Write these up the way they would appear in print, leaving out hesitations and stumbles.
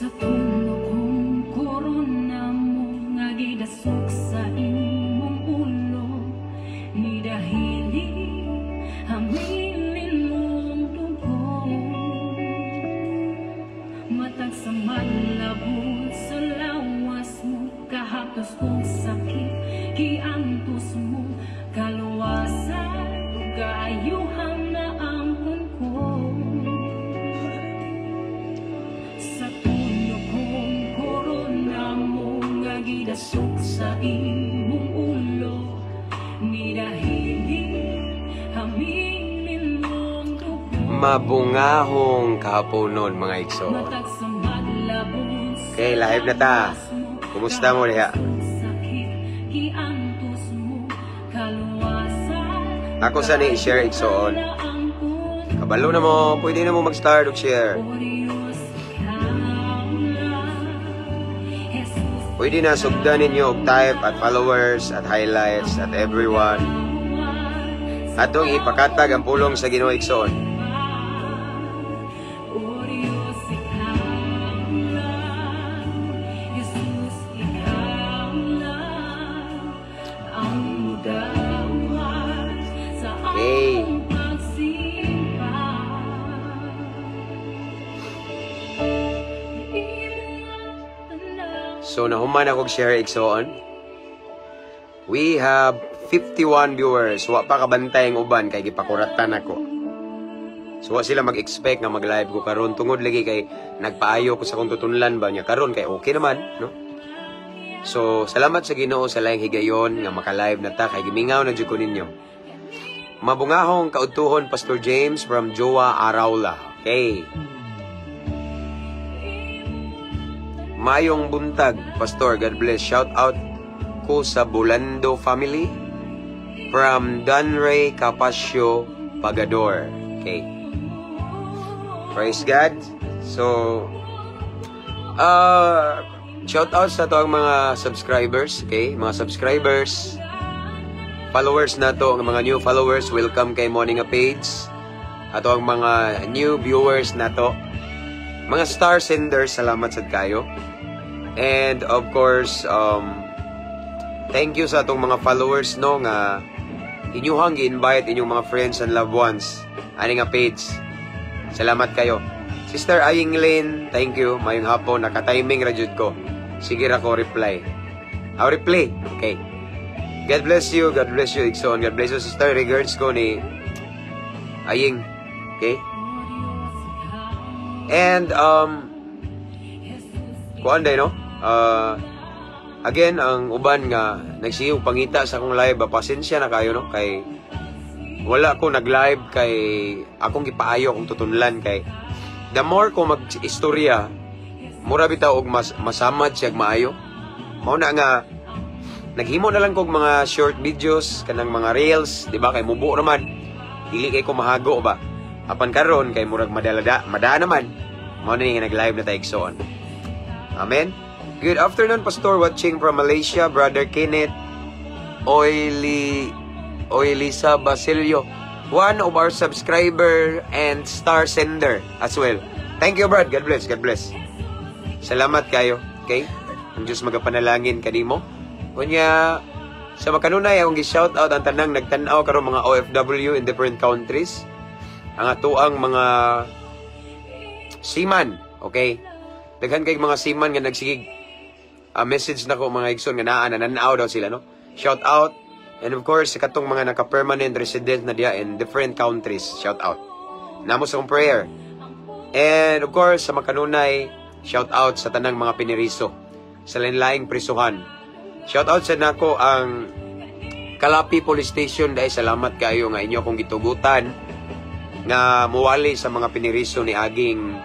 Sa puno kong korona mo nga gidasok sa imong ulo, ni dahili hamilin mong dugo. Matag sa malabot sa lawas mo, kahaptos og sakit giantos mo, kaluwasan ug kaayuhan na angkon ko. Sa tulo kong korona mo nga gidasok sa imong ulo, ni dahili hamilin mong dugo. Mabungahong kahaponon, mga igsoon. Matag sa maglabot sa Okay, live na ta. lawas mo, Kumusta mo diha? sakit giantos mo, kaluwasan Ako sa ni i-share, igsoon. na angkon. Kabalo na mo, pwede na mo mag-start og share. O Diyos, ikaw lang, Jesus. Pwede na sugdan ninyo og type at followers at highlights at everyone. Atong ipakatag ang pulong sa Ginoo, igsoon. O Diyos, ikaw lang, Jesus, ikaw lang ang mudawat sa akong pagsimba. Imong tanan. So nahuman akong share, igsoon. We have 51 viewers. Wa pa kabantay ang uban kay gipakuratan ako. So wa sila mag-expect nga mag-live ko karon tungod lagi kay nagpaayo ko sa akong tutunlan ba niya karon kay okay naman, no? So salamat sa Ginoo sa laing higayon nga maka-live na ta kay gimingaw na jud ko ninyo. Mabungahong kaudtuhon, Pastor James, from Joa Araula. Okay. Mayong buntag, Pastor. God bless. Shout out ko sa Bulando family from Danray Capasio Pagador. Okay. Praise God. So, shout out sa atoang mga subscribers, okay? Mga subscribers, followers na to, ang mga new followers, welcome kay Morning nga page. Ato ang mga new viewers na to. Mga star senders, salamat sad kayo. And of course, thank you sa atong mga followers, no, nga inyuhang gi-invite inyong mga friends and loved ones ani nga page. Salamat kayo. Sister Aying Lynn, thank you. Mayong hapon, naka-timing ra jud ko. Sige ra ko reply. How reply? Okay. God bless you. God bless you, igsoon. God bless you, sister. Regards ko ni Aying. Okay? And, kuan day, no? Again, ang uban nga nagsige pangita sa akong live, ba, pasensya na kayo, no? Kay wala ko nag-live kay akong gipaayo akong tutunlan kay the more ko mag-istorya, mura bitaw og mas masamad siya maayo. Mao na nga naghimo na lang kog mga short videos kanang mga reels, di ba, kay mubo naman. Dili kay ko mahago ba. Apan karon kay murag madalada, mada naman. Mao na nga nag-live na tayo, igsoon. Amen. Good afternoon, Pastor. Watching from Malaysia, Brother Kenneth Oily Oilisa Basilio. One of our subscriber and star sender as well. Thank you, Brad. God bless. God bless. Salamat kayo. Okay? Ang Diyos magapanalangin kanimo. Unya, sa makanunay, akong gi-shout out ang tanang nagtan-aw karon, mga OFW in different countries. Ang atoang mga seaman, okay? Daghan kay mga seaman nga nagsigig message nako, mga igsoon, nga naa nananaw daw sila, no? Shout out and of course sa katong mga naka-permanent resident na diya in different countries. Shout out. Namo sa akong prayer. And of course sa makanunay, shout out sa tanang mga piniriso sa lain-laing prisuhan. Shout out sa nako ang Kalapi Police Station dahil salamat kayo nga inyo akong gitugutan nga muwali sa mga piniriso ni aging.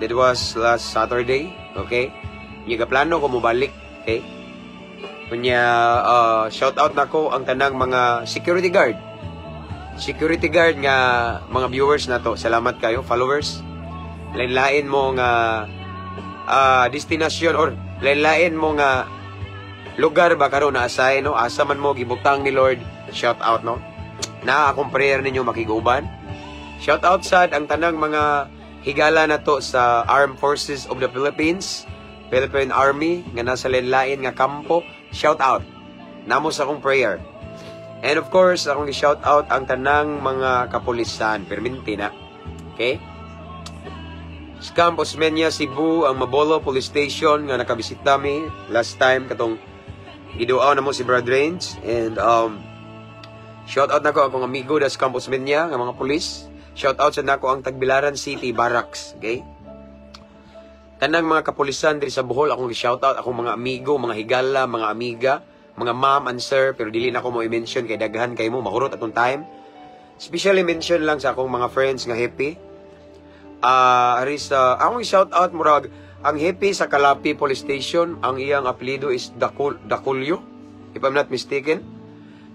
That was last Saturday, okay? Nya plano ko mobalik, okay? Kunya shout out nako ang tanang mga security guard. Security guard nga mga viewers nato. Salamat kayo, followers. Lain-lain mo nga destinasyon or lain-lain mo nga lugar ba karon na asay, no, asa man mo gibutang ni Lord, shout out, no, na akong prayer ninyo makiguban. Shout out sad ang tanang mga higala na to sa Armed Forces of the Philippines, Philippine Army, nga nasa lain nga kampo. Shout out. Namo sa akong prayer. And of course, akong i-shout out ang tanang mga kapulisan. Perminti na. Okay? Sa Camp Osmeña, Cebu, ang Mabolo Police Station nga nakabisita mi last time katong giduaw na mo si Brad Range, and shout out nako akong amigo das Camp Osmeña nga mga pulis. Shout out sa nako ang Tagbilaran City Barracks, okay? Tanang mga kapulisan diri sa Bohol akong gi-shout out, akong mga amigo, mga higala, mga amiga, mga ma'am and sir, pero dili na ako mo i-mention kay daghan kay mo, mahurot atong time. Especially mention lang sa akong mga friends nga happy. Ah, ari sa akong shout out, murag ang happy sa Calape Police Station, ang iyang apelyido is Dacul Daculio, if I'm not mistaken.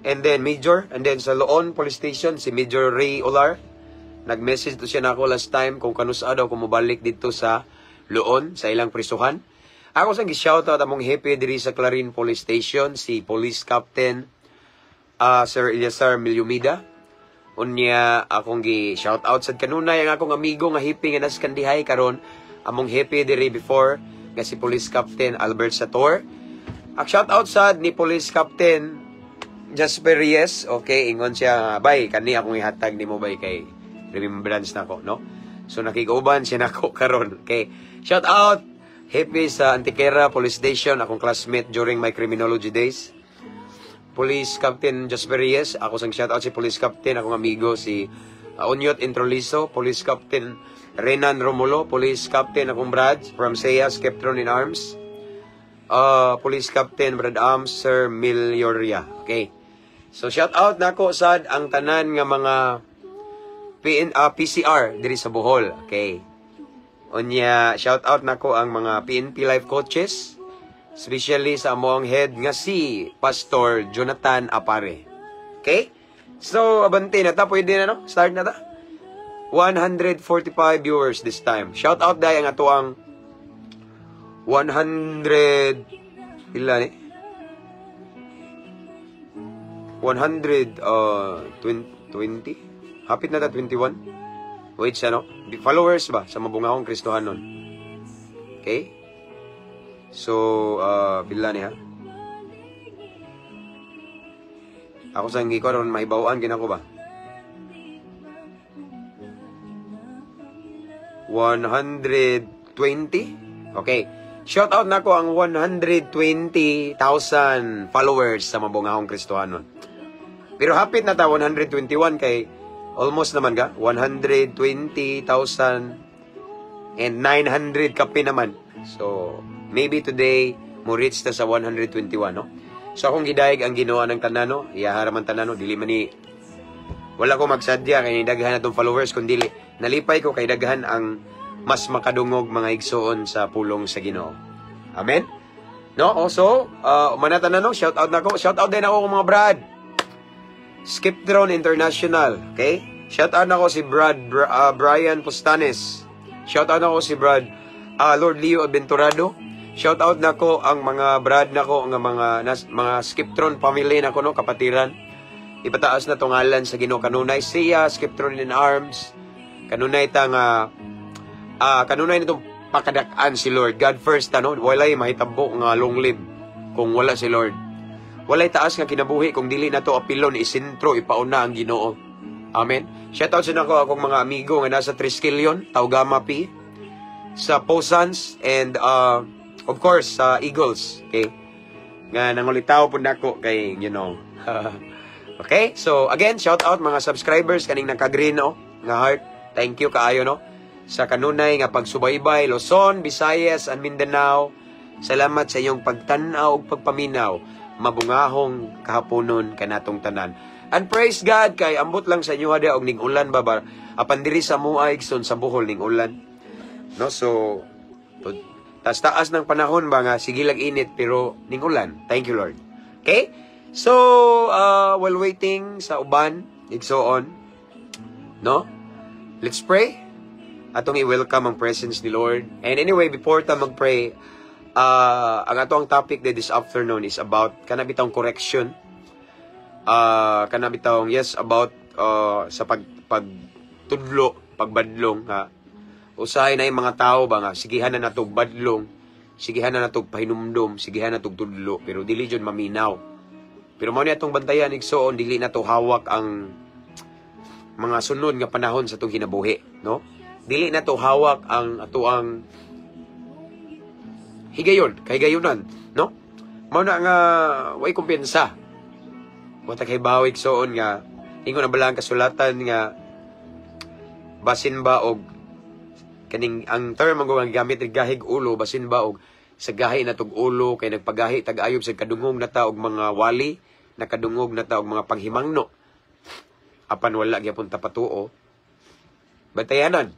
And then Major, and then sa Loon Police Station si Major Ray Olar. Nag-message to siya nako last time kung kanusa daw kung mobalik dito sa Loon sa ilang prisuhan. Ako sang gi-shout out among hepe diri sa Clarin Police Station, si Police Captain Sir Eliasar Milyumida. Unya akong gi shout out sad kanunay ang akong amigo nga hepe nga nas kandihay karon, among hepe diri before nga si Police Captain Albert Sator. Ak shout out sad ni Police Captain Jasper Reyes. Okay, ingon siya, "Bay, kani akong ihatag nimo, bay, kay remembrance nako," no? So nakig-uban siya nako karon. Okay. Shout out hepe sa Antiquera Police Station, akong classmate during my criminology days. Police Captain Jasper Reyes, ako sang shout out si Police Captain, akong amigo si Onyot Introliso, Police Captain Renan Romulo, Police Captain akong Brad from SEA, Skeptron in Arms, Police Captain Brad Arms, Sir Milioria. Okay. So shout out nako sad ang tanan nga mga PCR diri sa Bohol. Okay. Unya, shout out nako ang mga PNP life coaches, especially sa among head nga si Pastor Jonathan Apare. Okay? So, abante na ta. Pwede na, no? Start na ta. 145 viewers this time. Shout out dahil ang ato ang 100 ila ni? 100 20? Hapit na ta 21? Wait sa no? Followers ba sa Mabungahong Kristohanon? Okay? So, pila ni ha? Ako sa hindi ko aron mahibaw-an ginako ba? 120? Okay. Shout out nako ang 120,000 followers sa Mabungahong Kristohanon. Pero hapit na ta 121 kay almost naman ka 120,000 and 900 kape naman. So, maybe today mo reach ta sa 121, no? So akong gidayeg ang Ginoo ng tanan, no? Iyahara man tanan, no? Dili man ni wala ko magsadya kay daghan atong followers, kun dili nalipay ko kay daghan ang mas makadungog, mga igsoon, sa pulong sa Ginoo. Amen. No, also, manata na, no, shout out nako. Shout out din ako mga brad. Skiptron International, okay? Shout out nako si Brad Brian Postanes. Shout out nako si Brad Lord Leo Aventurado. Shout out nako ang mga brad nako nga mga Skiptron family nako, no, kapatiran. Ipataas na tungalan sa Ginoo kanunay siya Skiptron in Arms. Kanunay ta nga kanunay nitong pakadak-an si Lord. God first, ano, walay mahitabo nga long live kung wala si Lord. Walay taas nga kinabuhi kung dili nato apilon, isentro, ipauna ang Ginoo. Amen. Shout out sa nako akong mga amigo nga nasa Triskelion, Taugama P, sa Posans, and of course sa Eagles. Okay? Nga nangulitaw po nako kay. Okay? So again, shout out mga subscribers kaning naka-green, no, nga heart. Thank you kaayo, no, sa kanunay nga pagsubaybay, Luzon, Visayas and Mindanao. Salamat sa inyong pagtan-aw ug pagpaminaw. Mabungahong kahaponon kanatong tanan. And praise God kay ambot lang sa inyo hada og ning ulan ba ba apan diri sa mua, igsoon, sa Bohol ning ulan. No, so tas taas ng panahon ba nga sige lang init pero ning ulan. Thank you, Lord. Okay? So while waiting sa uban, igsoon, no? Let's pray. Atong i-welcome ang presence ni Lord. And anyway, before ta mag-pray, ang ato ang topic de this afternoon is about kana bitawng correction. Kana bitawng, yes, about sa pagtudlo, pagbadlong ha. Usahay na yung mga tao ba nga sigihan na natog badlong, sigihan na natog pahinumdom, sigihan na natog tudlo, pero dili jud maminaw. Pero mao ni atong bantayan, igsoon, dili na to hawak ang mga sunod nga panahon sa atong kinabuhi, no? Dili na to hawak ang atoang higayon, kahigayunan, no? Mao na nga way kumpiyansa. Wa ta kahibaw, igsoon, nga ingon na bala ang kasulatan nga basin ba og kaning ang term ang gamit ni gahig ulo, basin ba og sa gahi na tog ulo kay nagpagahi tag ayob sa kadungog na ta og mga wali, nakadungog na ta og mga panghimangno, apan wala gyapon ta patuo. Bantayanan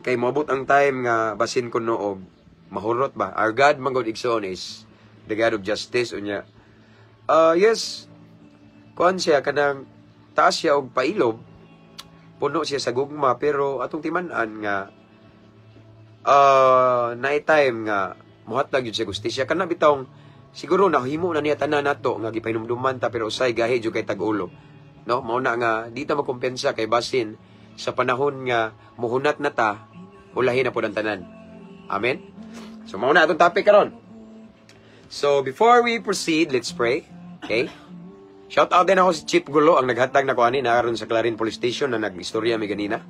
kay moabot ang time nga basin kuno og mahurot ba. Our God man gud, igsoon, is the God of justice. Unya, yes, kuan siya, kanang taas siya og pailob, puno siya sa gugma, pero atong timan-an nga naay time nga muhatag yun sa gustisya. Kana bitawng siguro nahimo na niya tanan nato nga gipahinumduman ta, pero usay gahi jud kay tag-ulo, no? Mao na nga di ta magkumpiyansa kay basin sa panahon nga muhunat na ta, ulahin na pod ang tanan. Amen. So mao na atong topic karon. So before we proceed, let's pray. Okay. Shout out din ako si Chief Gulo, ang naghatag na ko ani na karon sa Clarin Police Station na nag-istorya mi ganina.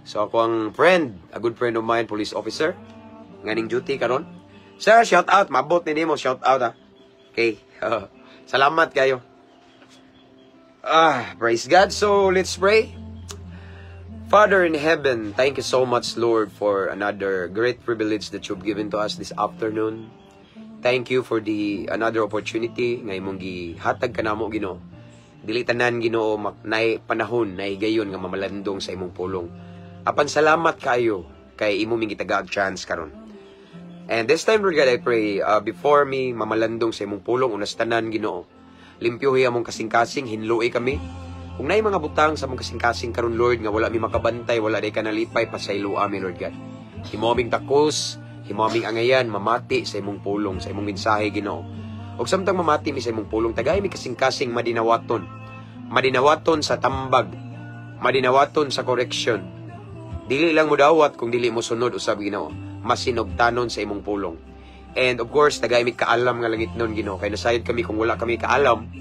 So ako ang friend, a good friend of mine, police officer, nganing duty karon. Sir, shout out, mabot ni nimo, shout out ah. Okay. Salamat kayo. Ah, praise God. So let's pray. Father in heaven, thank you so much, Lord, for another great privilege that you've given to us this afternoon. Thank you for the another opportunity nga imong gihatag kanamo, Ginoo. Dili tanan, Ginoo, naay panahon, naay higayon nga mamalandong sa imong pulong. Apan salamat kayo kay imo ming gitagaag chance karon. And this time, Lord God, I pray, before me mamalandong sa imong pulong, unas tanan, Ginoo, limpyuhi among kasing-kasing, hinloi kami. Kung naay mga butang sa among kasing-kasing karon, Lord, nga wala mi makabantay, wala day ka nalipay, pasaylo ami, Lord God. Himo aming takos, himo aming angayan, mamati sa imong pulong, sa imong mensahe, Ginoo. Ug samtang mamati mi sa imong pulong, tagay mi kasing-kasing madinawaton. Madinawaton sa tambag, madinawaton sa correction. Dili lang mo dawat kung dili mo sunod usab, Ginoo. Masinugtanon sa imong pulong. And of course, tagay mi kaalam nga langit nun, Ginoo. Kay nasayod kami kung wala kami kaalam,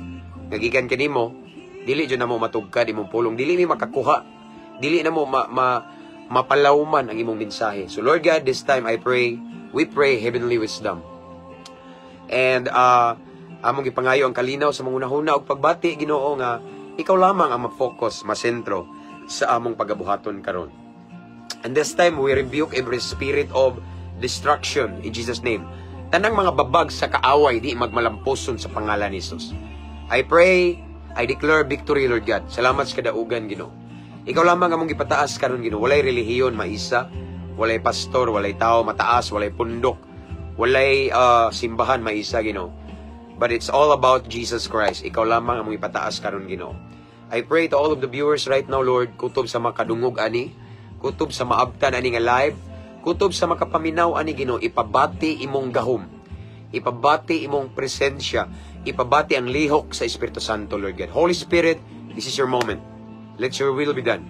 nga gikan kanimo, dili jud namo matugkad imong pulong, dili mi makakuha. Dili namo ma, ma mapalawman ang imong mensahe. So Lord God, this time I pray, we pray heavenly wisdom. And among gipangayo ang kalinaw sa mga hunahuna ug pagbati, Ginoo, nga ikaw lamang ang ma-focus, masentro sa among pagabuhaton karon. And this time we rebuke every spirit of destruction in Jesus' name. Tanang mga babag sa kaaway di magmalampuson sa pangalan ni Jesus. I pray, I declare victory, Lord God. Salamat sa kadaugan, Ginoo. Ikaw lamang among gipataas karon, Ginoo. Walay relihiyon maisa, walay pastor, walay tao mataas, walay pundok, walay simbahan maisa, Ginoo. But it's all about Jesus Christ. Ikaw lamang among ipataas karon, Ginoo. I pray to all of the viewers right now, Lord, kutob sa makadungog ani, kutob sa maabtan ani nga live, kutob sa makapaminaw ani, Ginoo, ipabati imong gahom. Ipabati imong presensya, ipabati ang lihok sa Espiritu Santo, Lord God. Holy Spirit, this is your moment. Let your will be done.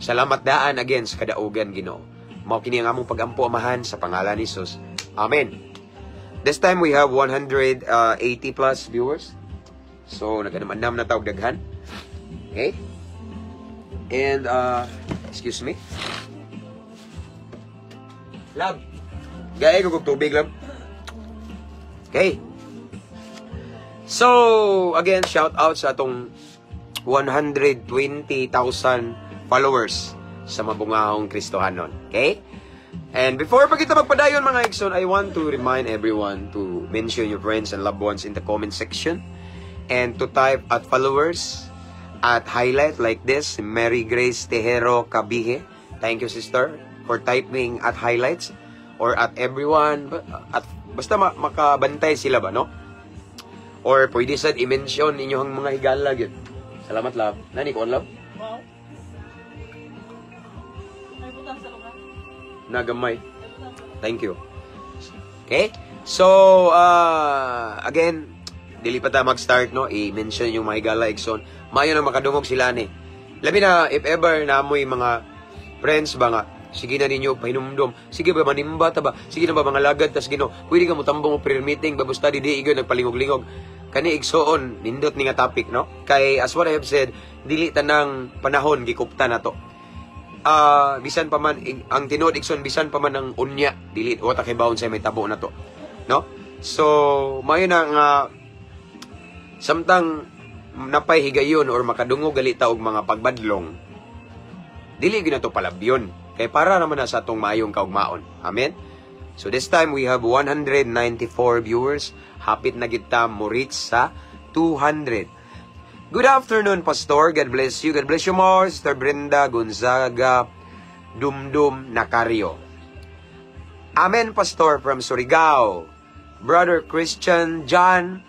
Salamat daan again sa kadaugan, Ginoo. Mao kini ang among pagampo, Amahan, sa pangalan ni Jesus. Amen. This time we have 180 plus viewers. So, nag-anam na tawag daghan. Okay? And, excuse me. Love. Gaya ko kog tubig, love. Okay. So, again, shout out sa atong 120,000 followers sa Mabungahong Kristohanon. Okay? And before pa kita magpadayon, mga igsoon, I want to remind everyone to mention your friends and loved ones in the comment section and to type @followers, @highlight like this, Mary Grace Tejero Cabihe. Thank you, sister, for typing @highlights or @everyone. At basta makabantay sila ba, no? Or pwede sad i-mention inyong mga higala gyud. Salamat, love. Nani ko, love? Wow. Ay, butang sa lugar. Nagamay. Ay, butang sa lugar. Thank you. Okay? So, again, dili pa ta mag-start, no? I-mention yung mga higala, igsoon. Mayo na makadungog sila ni. Labi na, if ever na mo'y mga Friends ba nga, sige na ninyo pahinumdom. Sige ba manimba ta ba? Sige na ba mga lagad tas Ginoo. Pwede ka mo tambong o prayer meeting ba, basta di di igyo nagpalingog-lingog. Kani, igsoon, nindot ni nga topic, no? Kay as what I have said, dili tanang panahon gikupta na to. Ah, bisan pa man ang tinuod, igsoon, bisan pa man ang unya, dili wa ta kay baon sa may tabo na to. No? So, mayo na nga samtang napay higayon or makadungog gali ta og mga pagbadlong, dili gyud nato palabyon kay para naman na sa atong maayong kaugmaon. Amen. So this time we have 194 viewers. Hapit na gyud ta mo reach sa 200. Good afternoon, Pastor. God bless you. God bless you more, Sister Brenda Gonzaga Dumdum Nakario. Amen, Pastor, from Surigao. Brother Christian John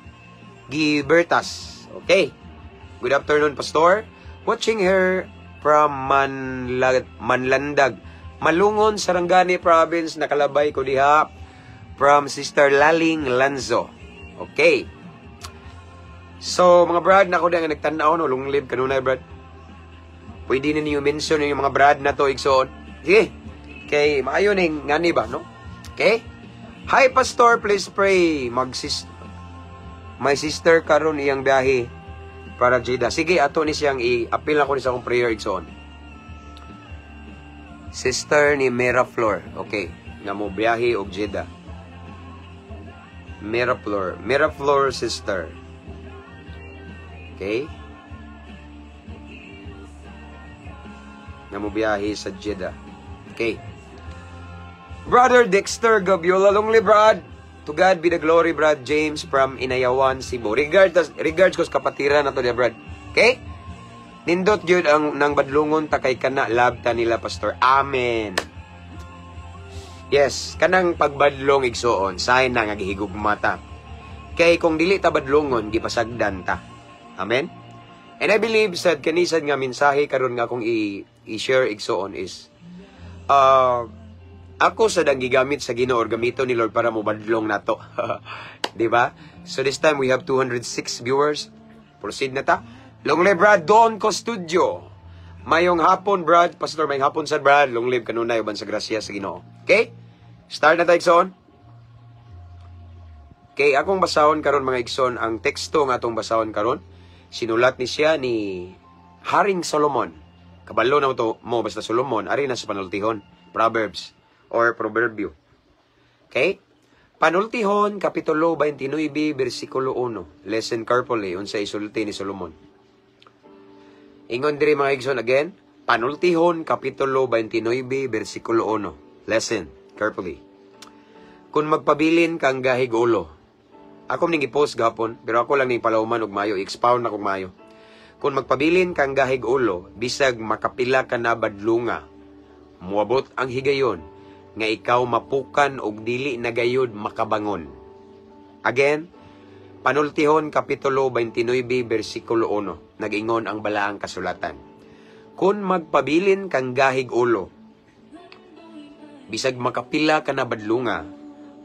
Gibertas. Okay. Good afternoon, Pastor. Watching here from Manlandag, Malungon, Sarangani Province. Nakalabay ko diha, from Sister Laling Lanzo. Okay. So, mga brad, na ko nga nagtanaw, no, long live kanunay, brad. Pwede na niyo mention yung mga brad na to, igsoon. Sige. Kay, maayo ning ngani ba, no? Okay? Hi, Pastor, please pray. My sister karon iyang biyahe para Jeddah. Sige, ato ni siyang i-appeal ako ni sa akong prayer, igsoon. Sister ni Mera Flor. Okay. Nga mo biyahe og Jeddah. Mera Flor. Mera Flor sister. Okay? Nga mo biyahe sa Jeddah. Okay. Brother Dexter Gabiola, long live, Brad. To God be the glory, Brad James from Inayawan, Cebu. Regards, regards ko sa kapatiran na to niya, Brad. Okay? Nindot gyud ang nang badlungon ta kay kana love ta nila, Pastor. Amen. Yes, kanang pagbadlong, igsuon, sign na nga gihigugma ta. Kay kung dili ta badlongon, gipasagdan ta. Amen. And I believe sad kanisad nga mensahe karon nga akong i-share, igsuon, is ako sad ang gigamit sa Ginoo or gamito ni Lord para mobadlong nato. Di ba? So this time we have 206 viewers. Proceed na ta. Long live, Brad Don Studio. Mayong hapon, Brad. Pastor, mayong hapon sa Brad. Long live kanunay uban sa grasya sa Ginoo. Okay? Start na tayo, igsoon. Okay, akong basahon karon, mga igsoon, ang teksto nga atong basahon karon, sinulat ni siya ni Haring Solomon. Kabalo na to mo basta Solomon, ari na sa Panultihon, Proverbs or Proverbio. Okay? Panultihon, Kapitulo 29, versikulo 1. Listen carefully, unsa isulti ni Solomon. Ingon diri, mga igsoon, again, Panultihon, Kapitulo 29, versikulo 1. Listen carefully. Kung magpabilin kang gahig ulo. Ako ning i-post gapon, pero ako lang ning palawman og mayo, expound na kog mayo. Kung magpabilin kang gahig ulo, bisag makapila ka na badlunga, muabot ang higayon nga ikaw mapukan og dili na gayud makabangon. Again, Panultihon Kapitulo 29 versikulo 1. Nag-ingon ang balaang kasulatan. Kung magpabilin kang gahig ulo, bisag makapila ka na badlunga,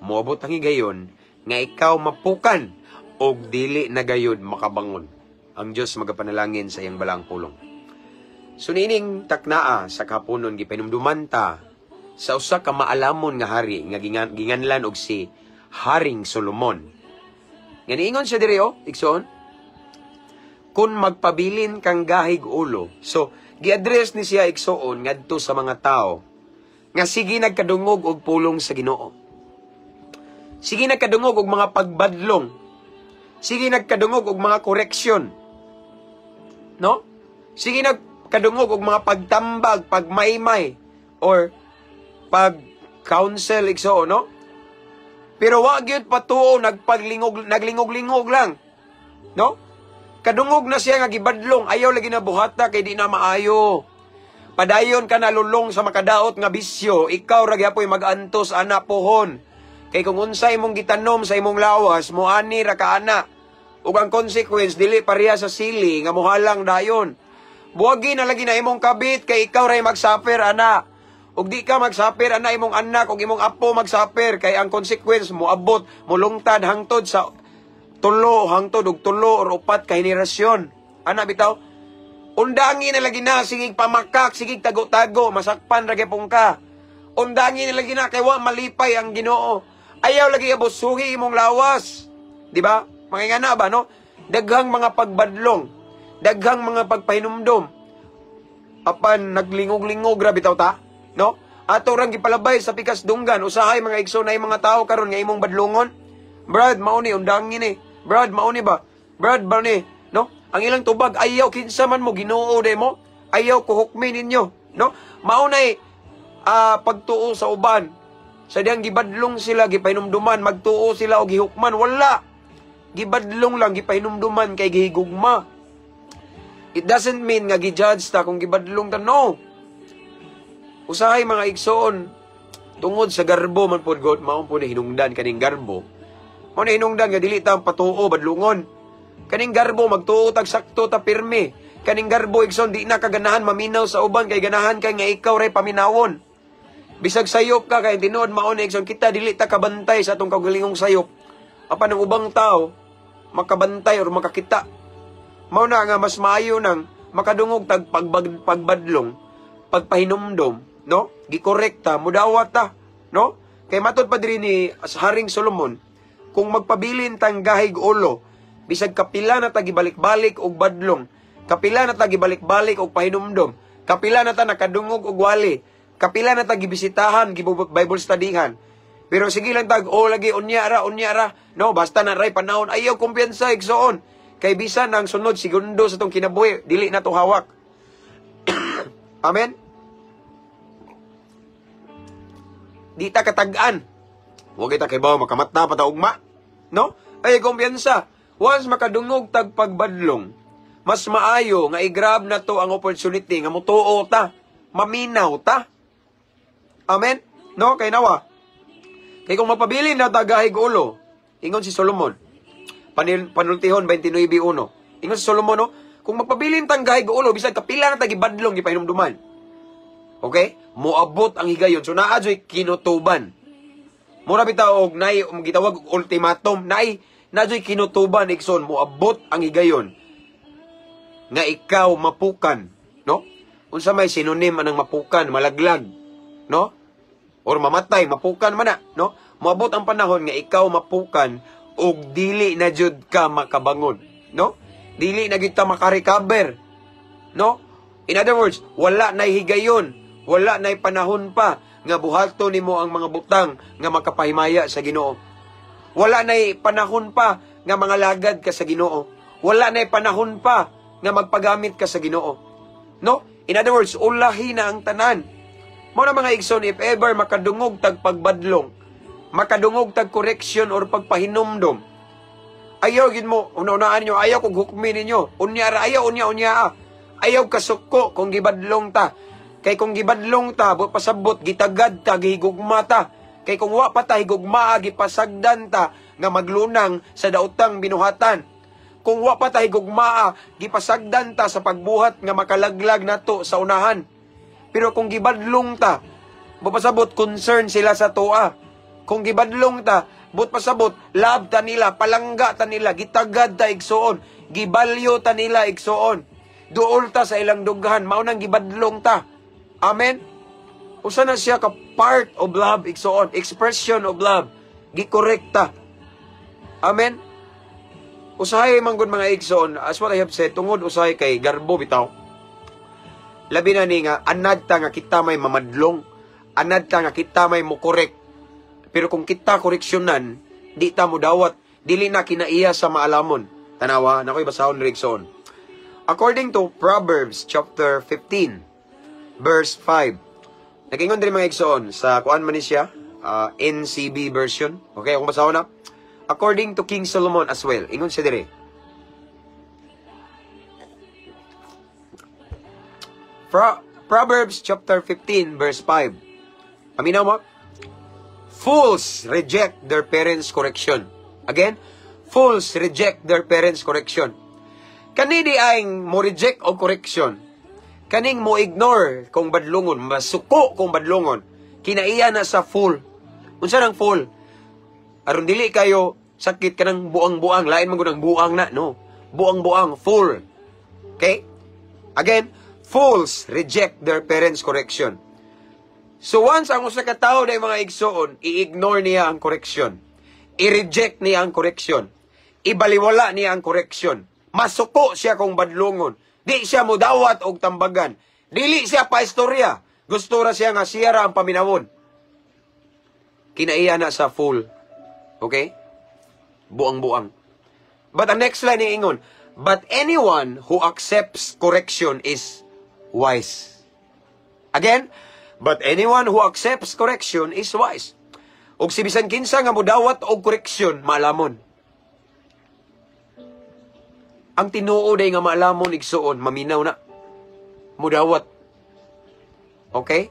moabot ang higayon nga ikaw mapukan og dili na gayud makabangon. Ang Dios magapanalangin sa iyang balaang pulong. So niining taknaa sa kahaponon, gipanumduman ta sa usa ka maalamon nga hari nga ginganlan og si Haring Solomon. Nga niingon siya diri oh, igsoon, kung magpabilin kang gahig ulo. So gi-address ni siya, igsoon, ngadto sa mga tao nga sige nagkadungog og pulong sa Ginoo. Sige nagkadungog og mga pagbadlong. Sige nagkadungog og mga correction. No? Sige nagkadungog og mga pagtambag, pagmaymay or pag-counsel, igsoon, no? Pero wa gyud patuo, nagpaglingog, naglingog-lingog lang. No? Kadungog na siya nga gibadlong, ayaw lagi na buhata kay di na maayo. Padayon ka nalulong sa makadaot nga bisyo, ikaw ra gyapoy mag-antos ana pohon. Kay kung unsa imong gitanom sa imong lawas, moani ra ka ana. Ug ang consequence dili pareha sa sili nga mohalang dayon. Buwagi na lagi na imong kabit kay ikaw ray magsuffer ana. Ug di ka magsuffer ana, imong anak ug imong apo magsuffer kay ang consequence moabot, molungtad hangtod sa tulo, hangtod og tulo or upat ka henerasyon. Ana bitaw. Undangi na lagi na, sige pamakak, sige tago-tago, masakpan ra gyapon ka. Undangi na lagi na kay wa malipay ang Ginoo. Ayaw lagi abusuhi imong lawas. Di ba? Mga ingana ba, no? Daghang mga pagbadlong, daghang mga pagpahinumdom. Apan naglingog-lingog ra bitaw ta, no? Ato rang gipalabay sa pikas dunggan, usahay, mga igsoon, na imong mga tao karon nga imong badlongon. "Brad, mao ni, undangin ni. Brad, mao ni ba? Brad, ba ni?" No? Ang ilang tubag, "Ayaw, kinsa man mo, Ginoo de mo. Ayaw ko hukmi ninyo." No? Mao nay pagtuo sa uban. Sa diyang gibadlong sila, gipahinumduman, magtuo sila o gihukman, wala. Gibadlong lang, gipahinumduman kay gihigugma. It doesn't mean nga gi-judge ta kung gibadlong ta. No. Usahay, mga igsoon, tungod sa garbo man pod god, mao po ni hinungdan kaning garbo. Mao ni hinungdan nga dili ta ang patuo badlungon. Kaning garbo, magtuo tag sakto ta pirmi. Kaning garbo, igsoon, di na kaganahan maminaw sa uban kay ganahan kay nga ikaw ray paminawon. Bisag sayop ka kay tinuod mao ni, igsoon, kita dili ta kabantay sa atong kaugalingong sayop. Apan ang ubang tao makabantay or makakita. Mao na nga mas maayo nang makadungog tag pagbadlong, pagpahinumdom, no? Gikorekta, mudawat ta, no? Kay matod pa diri ni Haring Solomon, kung magpabilin tang gahig ulo, bisag kapila na ta gibalik-balik og badlong, kapila na ta gibalik-balik og pahinumdom, kapila na ta nakadungog og wali, kapila na ta gibisitahan, Bible studyhan. Pero sige lang tag, "Oh lagi, unya ra," no, basta na ray panahon, ayaw kumpiyansa, igsoon. Kay bisan ang sunod segundo sa tong kinabuhi, dili na to hawak. Amen? Di ta katag-an. Huwag kita kay bawo makamatna pa ta ugma. No? Ay kumpiyansa. Once makadungog tag pagbadlong, mas maayo nga i-grab na to ang opportunity nga mutuo ta, maminaw ta. Amen? No? Kay nawa. Kay kung mapabilin na tagahig ulo, ingon si Solomon, Panultihon 29.1. Ingon si Solomon, no? Kung magpabilin tang gahig ulo, bisag kapila na tagibadlong gipahinumduman. Okay? Moabot ang higayon. So naa joy kinutuban. Mura bitaw og nay gitawag og ultimatum, nay naa joy kinutuban, igsoon, moabot ang higayon nga ikaw mapukan, no? Unsa may synonym anang mapukan? Malaglag, no? Or mamatay, mapukan man na, no? Moabot ang panahon nga ikaw mapukan ug dili na jud ka makabangon, no? Dili na gyud ka makarecover, no? In other words, wala na higayon, wala na panahon pa nga buhaton nimo ang mga butang nga makapahimaya sa Ginoo. Wala na panahon pa nga mga lagad ka sa Ginoo. Wala na panahon pa nga magpagamit ka sa Ginoo. No? In other words, ulahi na ang tanan. Mao na, mga igsoon, if ever makadungog tag pagbadlong, makadungog tag correction or pagpahinumdom, ayaw gid mo, una-unaan ninyo, ayaw kog hukmi ninyo. Unya ra, ayaw, unya, unya. Ah. Ayaw kasuko kung gibadlong ta. Kay kung gibadlong ta, buot pasabot, gitagad ta, gihigugma ta. Kay kung wa pa ta higugmaa, gipasagdan ta nga maglunang sa daotang binuhatan. Kung wa pa ta higugmaa, gipasagdan ta sa pagbuhat nga makalaglag nato sa unahan. Pero kung gibadlong ta, buot pasabot concern sila sa toa. Kung gibadlong ta, buot pasabot love ta nila, palangga ta nila, gitagad ta, igsuon, gibalyo ta nila, igsuon. Duol ta sa ilang dughan, mao nang gibadlong ta. Amen? Usa na siya ka part of love, igsuon, expression of love. Gikorekta. Amen? Usahay man gud, mga igsoon, as what I have said, tungod usahay kay garbo bitaw. Labi na ni nga anad ta nga kita may mamadlong, anad ta nga kita may mo-correct. Pero kung kita koreksyonan, di ta mo dawat, dili na kinaiya sa maalamon. Tanawa, nakoy basahon diri, igsoon. According to Proverbs chapter 15, verse 5. Nagingon diri, mga igsoon, sa kuan man ni siya, NCB version. Okay, akong basahon na. According to King Solomon as well, ingon siya diri. Proverbs chapter 15 verse 5. Paminaw mo? Fools reject their parents' correction. Again, fools reject their parents' correction. Kani di ay mo reject og correction. Kaning mo ignore kung badlungon, masuko kung badlungon. Kinaiya na sa fool. Unsa nang fool? Aron dili kayo sakit, kanang buang-buang, lain man gud ang buang na, no? Buang-buang, fool. Okay? Again, fools reject their parents' correction. So once ang usa ka tawo na, mga igsoon, i-ignore niya ang correction. I-reject niya ang correction. Ibaliwala niya ang correction. Masuko siya kung badlungon. Di siya mudawat og tambagan. Dili siya paistorya. Gusto ra siya nga siya ra ang paminawon. Kinaiya na sa fool. Okay? Buang-buang. But ang next line ni ingon, "But anyone who accepts correction is wise." Again, "But anyone who accepts correction is wise." Og si bisan kinsa nga mudawat og correction, maalamon. Ang tinuod ay nga maalamon, igsuon, maminaw na. Mudawat. Okay?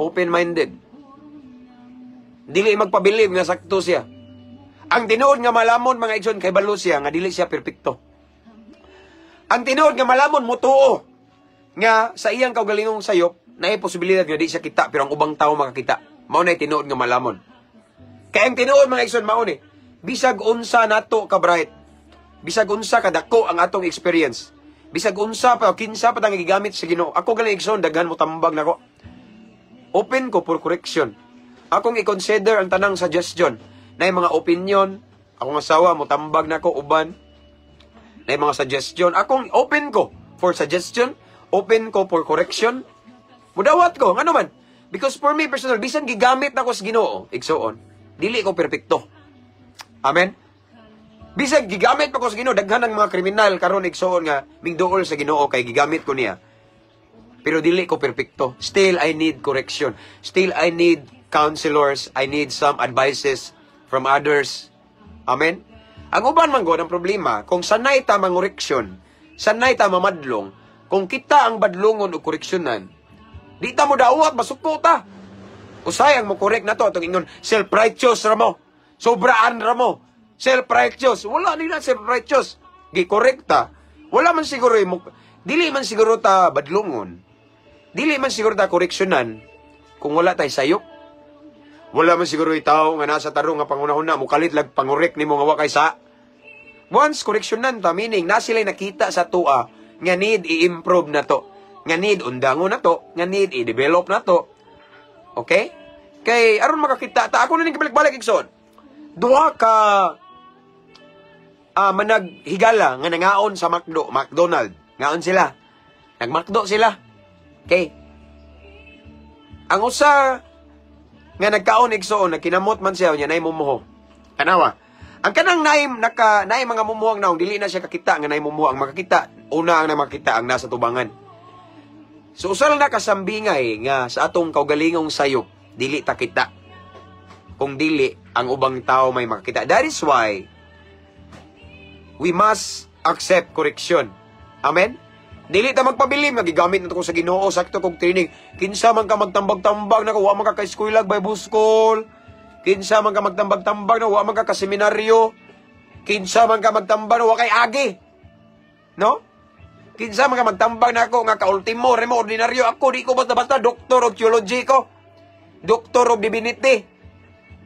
Open-minded. Dili magpabilib nga sakto siya. Ang tinuod nga malamon, mga igsoon, kay balo siya nga dili siya perpekto. Ang tinuod nga malamon, mutuo nga sa iyang kaugalingong sayop naay posibilidad nga di siya kita pero ang ubang tao makakita. Mao na tinuod nga malamon. Kay ang tinuod, mga igsoon, mao ni bisag unsa nato ka bright, bisag unsa kadako ang atong experience, bisag unsa pa kinsa pa tang gigamit sa Ginoo. Ako gali, igsoon, daghan mo tambag nako. Open ko for correction. Akong i-consider ang tanang suggestion na mga opinion. Akong asawa mo tambag nako, uban na mga suggestion. Akong open ko for suggestion, open ko for correction. Mudawat ko ngano man, because for me personal, bisan gigamit nako sa Ginoo, igsuon, dili ko perpekto. Amen. Bisag gigamit pa ko sa Ginoo, daghan ang mga kriminal karon, igsuon, nga mingduol sa Ginoo kay gigamit ko niya. Pero dili ko perpekto. Still I need correction. Still I need counselors. I need some advices from others. Amen. Ang uban man gud ang problema, kung sanay ta mangoreksyon, sanay ta mamadlong, kung kita ang badlongon o koreksyonan, di ta mo dawat, masuko ta. Usay ang mo correct na to, atong ingon, self-righteous ra mo. Sobraan ra mo. Self-righteous. Wala nila self-righteous. Gi-correct ta. Wala man siguro mo, dili man siguro ta badlongon. Dili man siguro ta koreksyonan kung wala tay sayop. Wala man siguro tao nga nasa tarong nga pangunahuna mukalit lag pangorek nimo nga wa kay sa. Once koreksyonan ta, meaning na sila'y nakita sa tua nga need i-improve na to, nga need undangon na to, nga need i-develop na to. Okay? Kay aron makakita ta, ako na ning kabalik-balik, igsoon. Duha ka managhigala nga nangaon sa McDo, McDonald. Ngaon sila. NagMcDo sila. Okay. Ang usa nga nagkaon, igsoon, nagkinamot man siya niya, nay mumuho. Tanawa. Ang kanang naay naka naay mga mumuho ang naong, dili na siya kakita nga naay mumuho. Ang makakita una, ang na makita ang nasa tubangan. So usal na kasambingay nga sa atong kaugalingong sayop dili ta kita. Kung dili ang ubang tao may makakita. That is why we must accept correction. Amen? Dili ta magpabilib nga gigamit na to ko sa Ginoo, sakto kog training. Kinsa man ka magtambag-tambag na wa man ka ka-eskwela, Bible school. Kinsa man ka magtambag-tambag na wa man ka ka-seminaryo. Kinsa man ka magtambag na wa kay agi. No? Kinsa man ka magtambag na ako nga ka-ultimo, remo ordinaryo ako, di ko basta-basta doctor of theology ko. Doctor of divinity.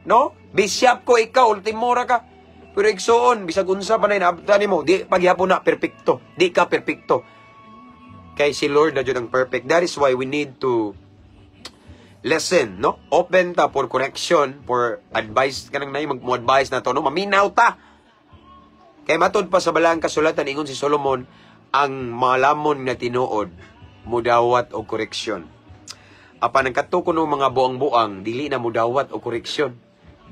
No? Bishop ko, ikaw ultimo ra ka. Pero igsuon, bisag unsa pa na inaabtan nimo, di pagyapon na perpekto. Di ka perpekto. Kay si Lord na jud ang perfect. That is why we need to listen, no? Open ta for correction, for advice, kanang nay mag mo advice na to, no? Maminaw ta. Kay matud pa sa balaang kasulatan, ingon si Solomon, ang malamon nga tinuod mudawat og koreksyon. Apan ang kadto kuno mga buang-buang, dili na mudawat og koreksyon.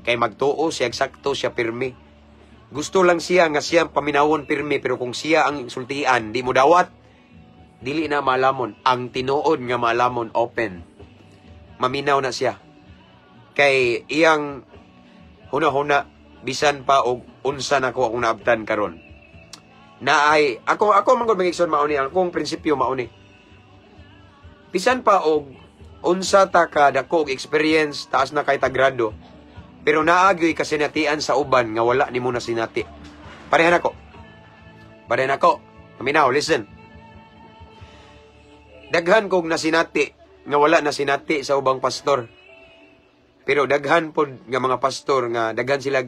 Kay magtuo siya sakto siya pirmi. Gusto lang siya nga siya ang paminawon pirmi, pero kung siya ang sultian, di mo dawat. Dili na malamon. Ang tinuod nga malamon, open. Maminaw na siya. Kay iyang huna-huna, bisan pa og unsa nako akong naabtan karon. Naay ako man gud, mga igsoon, mao ni akong prinsipyo, mao ni. Bisan pa og unsa ta ka dako og experience, taas na kay ta grado, pero naa gyoy kasinatian sa uban nga wala nimo na sinati. Parehan ako. Parehan ako. Paminaw, listen. Daghan kog nasinati nga wala na sinati sa ubang pastor. Pero daghan pod nga mga pastor nga daghan sila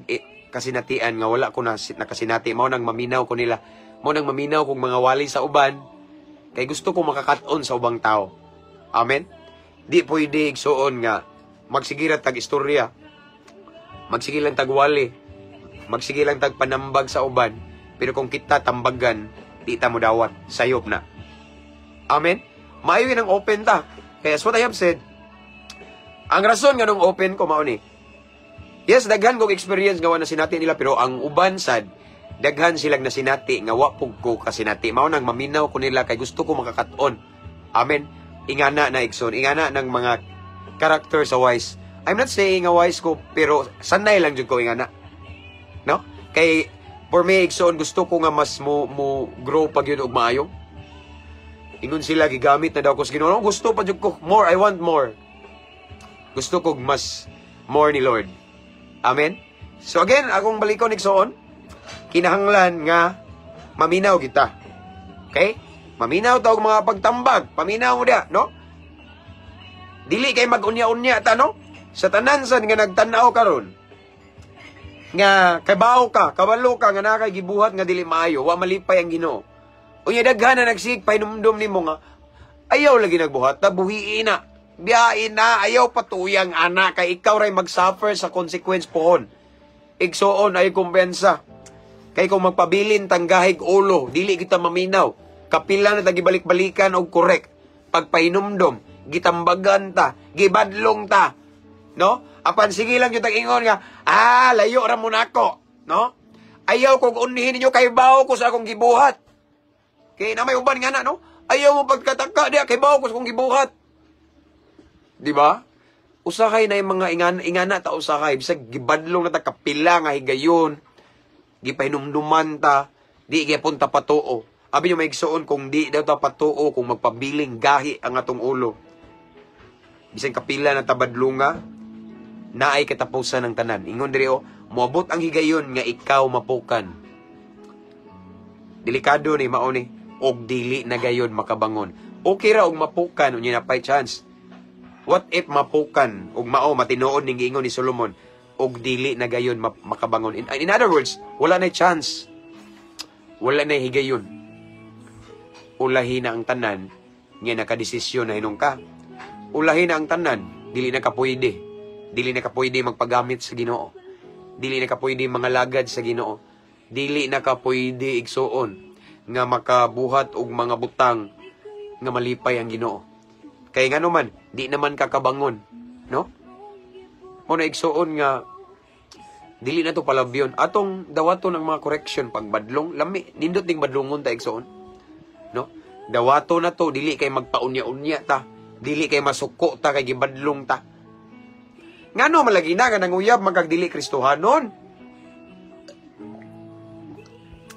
kasinatian nga wala ko na nakasinati. Mao nang maminaw ko nila. Mao nang maminaw kong mga wali sa uban. Kay gusto ko makakat-on sa ubang tao. Amen? Di pwede, igsuon, nga magsigira tag istorya. Magsige lang tagwali. Magsige lang tag panambag sa uban. Pero kung kita tambagan, di ta mo dawat. Sayop na. Amen? Maayo ang open ta. Kaya as what I have said, ang rason nga nung open ko mao ni. Yes, daghan kong experience nga wa na sinati nila, pero ang uban sad daghan silang nasinati nga wa pug ko kasinati. Mao nang maminaw ko nila kay gusto ko makakat-on. Amen. Ingana na, igsoon, ingana ng mga character sa wise. I'm not saying nga wise ko, pero sanay lang jud ko ingana. No? Kay for me, igsoon, gusto ko nga mas mo grow pag yun og maayo. Ingon sila gigamit na daw ko sa Ginoo. Gusto pa jud ko more, I want more. Gusto ko mas more ni Lord. Amen. So again, akong balikon, igsoon, kinahanglan nga maminaw kita. Okay? Maminaw ta og mga pagtambag. Paminaw mo dia, no? Dili kay mag-unya-unya ta, no? Sa tanan sad nga nagtan-aw karon, nga kabaw ka, kabalo ka nga naa kay gibuhat nga dili maayo, wa malipay ang Ginoo. Unya daghan na nagsig pahinumdom nimo nga ayaw lagi nagbuhat, ta buhiin na. Biyain na, ayaw patuyang ana kay ikaw ray mag-suffer sa consequence pohon. Igsuon, ay kumpiyansa. Kay kung magpabilin tanggahig ulo, dili kita maminaw. Kapila na tagibalik-balikan og correct. Pagpahinumdom, gitambagan ta, gibadlong ta. No? Apan sige lang yung tag-ingon nga, "Ah, layo ra mo nako." No? Ayaw kog unhin ninyo kay bawo ko sa akong gibuhat. Kay na may uban nga na, no? Ayaw mo pagkataka diya kay bawo ko sa akong gibuhat. Di ba? Usahay na yung mga ingana ta usahay. Bisag gibadlong na ta kapila nga higayon. Gipahinumduman ta. Di gyapon ta patuo. Abi nyo, maigsuon, kung di daw ta patuo, kung magpabiling gahi ang atong ulo. Bisan kapila na tabadlunga, naay katapusan ng tanan. Ingon diri oh, moabot ang higayon nga ikaw mapukan. Delikado ni mao ni og dili na gayon makabangon. Okay ra og mapukan, unya na pay chance. What if mapukan og mao matinuod ning giingon ni Solomon og dili na gayon makabangon? In other words, wala na chance. Wala na higayon. Ulahi na ang tanan nga nakadesisyon na hinong ka. Ulahi na ang tanan, dili na ka pwede. Dili na ka pwede magpagamit sa Ginoo. Dili na ka pwede mangalagad sa Ginoo. Dili na ka pwede, igsuon, nga makabuhat og mga butang nga malipay ang Ginoo. Kay ngano man, di naman ka kabangon, no? Mo na, igsuon, nga dili na to palabyon. Atong dawaton ang mga correction pagbadlong, lami nindot ning badlongon ta, igsuon. No? Dawato na to, dili kay magpaunya-unya ta. Dili kay masuko ta kay gibadlong ta. Ngano malagi na nga nanguyab magkag dili Kristohanon?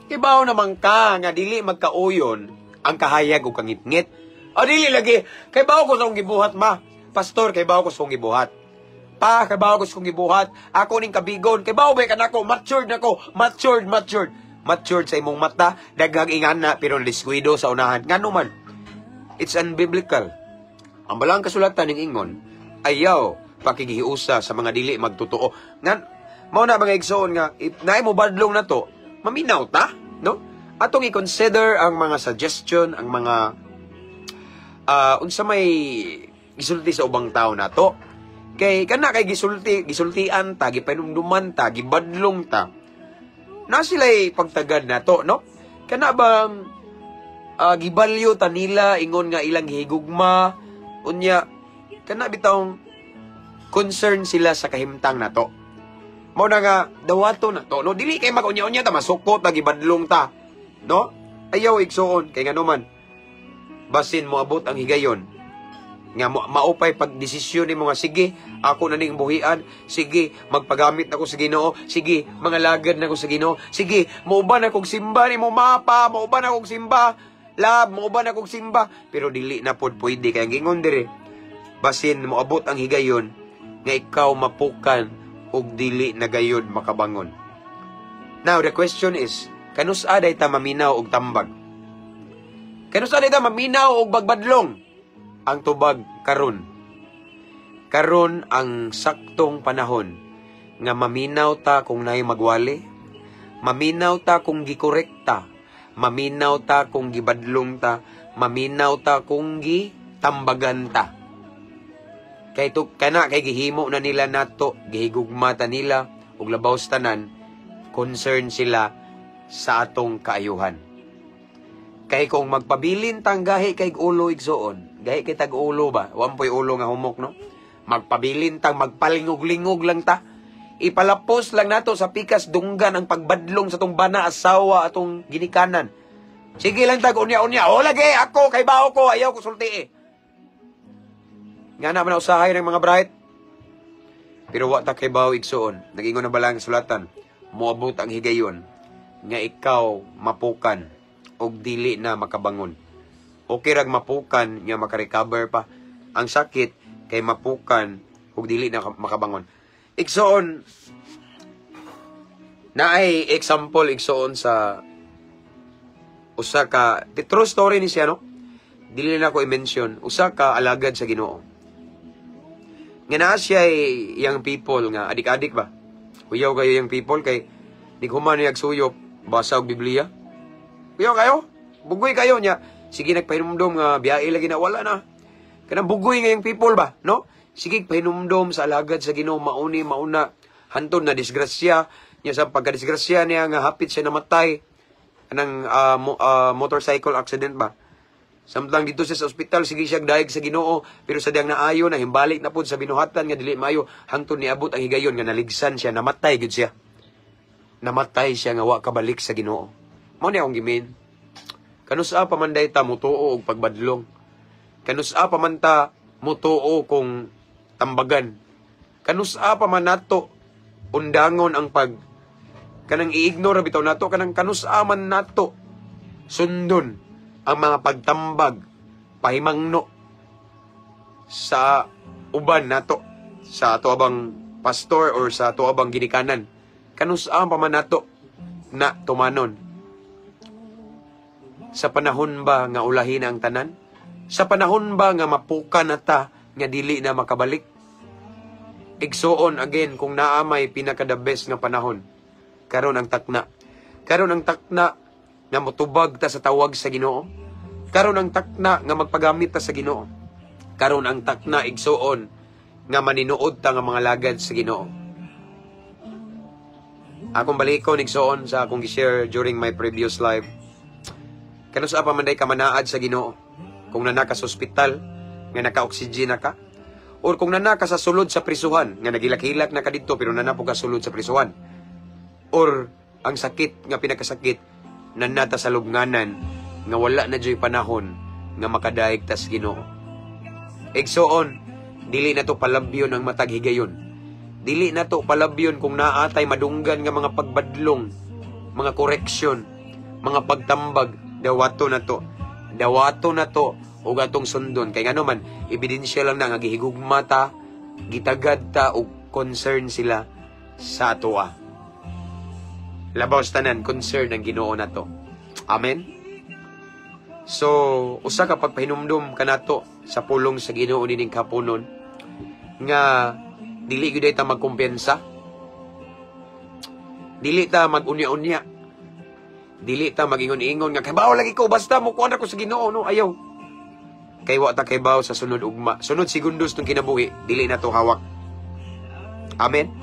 Kibaw naman ka nga dili magkauyon ang kahayag o kangitngit. O dili lagi, kay bawo ko sa akong gibuhat, ma. Pastor, kay bawo ko sa akong gibuhat. Pa, kay bawo ko sa akong gibuhat. Ako ning kabigon, kay bawo ba kanako, matured nako, matured, matured. Matured sa imong mata, daghang ingana pero diskuido sa unahan. Ngano man? It's unbiblical. Ang balang kasulatan ning ingon, ayaw pakigihiusa sa mga dili magtotoo. Nga mao na, mga igsoon, nga if naay mo badlong na to, maminaw ta, no? Atong i-consider ang mga suggestion, ang mga unsa may gisulti sa ubang tao nato. Kay kana kay gisulti, gisultian ta, gipanumduman ta, gibadlong ta. Na sila'y pagtagad nato, no? Kana bang gibalyo ta nila, ingon nga ilang higugma, unya kana bitawng concern sila sa kahimtang nato. Mao na nga dawato na to, no? Dili kay mag-unya-unya ta, masukot ta, gibadlong ta, no? Ayaw, igsuon, kay ngano man, basin moabot ang higayon nga maupay pagdesisyon nimo nga sige, ako na ning buhian, sige, magpagamit ako sa Ginoo, sige, mangalagad na ako sa Ginoo, sige, mauban akong simba nimo, mapa, mauban akong simba, lab, mauban akong simba, pero dili na pod pwede kay ang gingon dire, basin moabot ang higayon nga ikaw mapukan ug dili na gayod makabangon. Now the question is, kanus-a day ta maminaw og tambag? Kanus-a day ta maminaw og bagbadlong? Ang tubag, karon. Karon ang saktong panahon nga maminaw ta kung naay magwali, maminaw ta kung gikorekta, maminaw ta kung gibadlong ta, Maminaw ta kung gi tambagan ta. Kay to kana kay gihimo na nila nato, gihigugma ta nila ug labaw sa tanan, concern sila sa atong kaayuhan. Kay kung magpabilin tang gahi kay ulo, igsuon, gahi kay tag ulo ba, wampoy ulo nga humok, no? Magpabilin tang magpalingog-lingog lang ta. Ipalapos lang nato sa pikas dunggan ang pagbadlong sa atong bana, asawa, atong ginikanan. Sige lang tag unya-unya. O lagi ako kay bao ko, ayaw ko sulti eh. Nga na man usahay ng mga bright. Pero wa ta kay bao, igsuon. Nagingon na bala ang sulatan? Moabot ang higayon nga ikaw mapukan og dili na makabangon. Okay rag mapukan nga makarecover pa. Ang sakit kay mapukan ug dili na makabangon. Igsuon, naay example, igsuon, sa usa ka the true story ni siya, no? Dili na ko i-mention, usa ka alagad sa Ginoo. Nga naa siya young people nga adik-adik ba. Huyaw kayo young people kay nighuman niya suyop, basa og Biblia. Huyaw kayo. Bugoy kayo niya. Sige nagpahinumdom nga biyahe lagi na wala na. Kanang bugoy nga young people ba, no? Sige pahinumdom sa alagad sa Ginoo, mauni mauna hantod na disgrasya niya. Sa pagkadisgrasya niya nga hapit siya namatay anang motorcycle accident ba. Samtang dito siya sa ospital, sige siya dayeg sa Ginoo, pero sa diyang naayo na himbalik na pud sa binuhatan nga dili maayo hangtod niabot ang higayon nga naligsan siya, namatay gud siya. Namatay siya nga wa kabalik sa Ginoo. Mao ni akong gimin. Kanusa pa man day ta mutuo og pagbadlong? Kanusa pa man ta mutuo kung tambagan? Kanusa pa man nato undangon ang pag kanang i-ignore bitaw nato kanang kanusa man nato sundon ang mga pagtambag, pahimangno sa uban nato, sa ato abang pastor or sa ato abang ginikanan? Kanusa pa man nato na tumanon sa panahon ba nga ulahin ang tanan? Sa panahon ba nga mapuka na ta nga dili na makabalik? Igsuon, again, kung naa may pinaka the best nga panahon, karon ang takna. Karon ang takna nga motubag ta sa tawag sa Ginoo. Karon ang takna nga magpagamit ta sa Ginoo. Karon ang takna, igsuon, nga maninuod ta nga mga lagad sa Ginoo. Akong balikon, igsuon, sa akong gi-share during my previous live. Kanusa pa man day ka manaad sa Ginoo? Kung nana ka sa ospital nga naka-oxygen na ka, or kung nana ka sa sulod sa prisuhan nga nagilak-hilak na ka didto pero nana po ka sulod sa prisuhan, or ang sakit nga pinakasakit, nanata sa lubnganan nga wala na joy panahon nga makadaig tas Ginoo. Igsuon, dili na to palabyon ang matag higayon. Dili na to palabyon kung naatay madunggan nga mga pagbadlong, mga correction, mga pagtambag, dawato na to. Dawato na to ug atong sundon kay ngano man ebidensya lang na nga gihigugma ta, gitagad ta ug concern sila sa atoa. Labaw sa tanan, concern ang Ginoo nato. Amen. So, usa ka pagpahinumdum kanato sa pulong sa Ginoo nining kapunon nga dili gyud ta magkumpiyansa. Dili ta mag-unya-unya. Dili ta magingon-ingon nga kabaw lagi ko basta mo kuan ako sa Ginoo, no, ayaw. Kay wa ta kaybaw sa sunod ugma. Sunod segundos tong kinabuhi, dili na to hawak. Amen.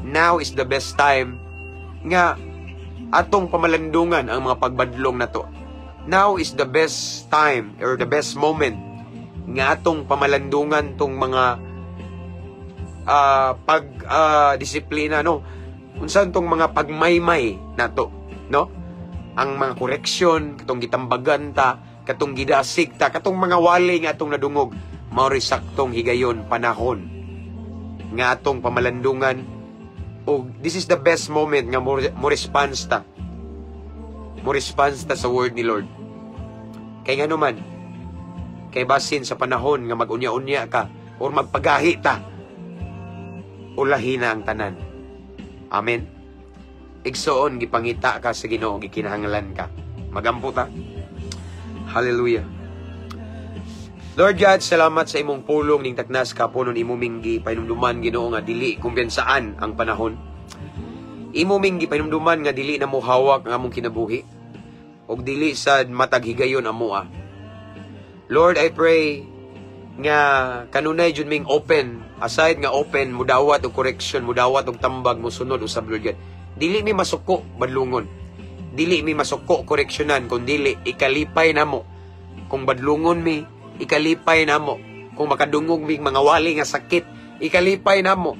Now is the best time nga atong pamalandungan ang mga pagbadlong nato. Now is the best time or the best moment nga atong pamalandungan tong mga pag disiplina, no? Unsa tong mga pagmaymay nato, no? Ang mga correction katong gitambagan ta, katong gidasig ta, katong mga wali nga atong nadungog, mao ri saktong higayon, panahon nga atong pamalandungan og this is the best moment nga mo response ta. Mo response ta sa word ni Lord. Kay ngano man, kay basin sa panahon nga mag-unya-unya ka or magpagahi ta, ulahi na ang tanan. Amen. Igsuon, gipangita ka sa Ginoo, gikinahanglan ka. Magampo ta. Hallelujah. Lord God, salamat sa imong pulong ning taknas kapunon. Imo ming gipahinumduman, Ginoo, nga dili kumpiyansaan ang panahon. Imo ming gipahinumduman nga dili na mo hawak ang among kinabuhi ug dili sad matag higayon amoa. Lord, I pray nga kanunay jud ming open, aside nga open mudawat og correction, mudawat og tambag, mosunod usab, Lord God. Dili mi masuko badlungon. Dili mi masuko koreksyonan, kun dili ikalipay namo kung badlungon mi, ikalipay namo kung makadungog mi mga wali nga sakit, ikalipay namo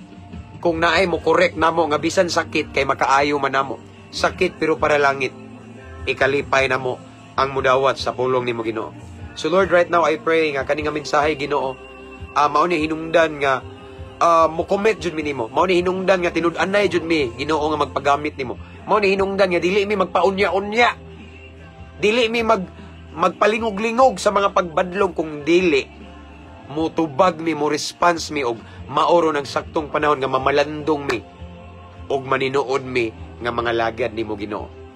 kung naay mo correct namo nga bisan sakit kay makaayo man namo. Sakit pero para langit. Ikalipay namo ang mudawat sa pulong nimo, Ginoo. So Lord, right now I pray nga kani nga mensahe, Ginoo, mao ni hinungdan nga mo commit jud mi nimo. Mao ni hinungdan nga tinud-anay jud mi, Ginoo, nga magpagamit nimo. Mao ni hinungdan nga dili mi magpaunya-unya. Dili mi magpalingog-lingog sa mga pagbadlong kung dili mutubag mi, mo response mi og maoro ng saktong panahon nga mamalandong mi og maninuod mi nga mga lagad nimo, Ginoo.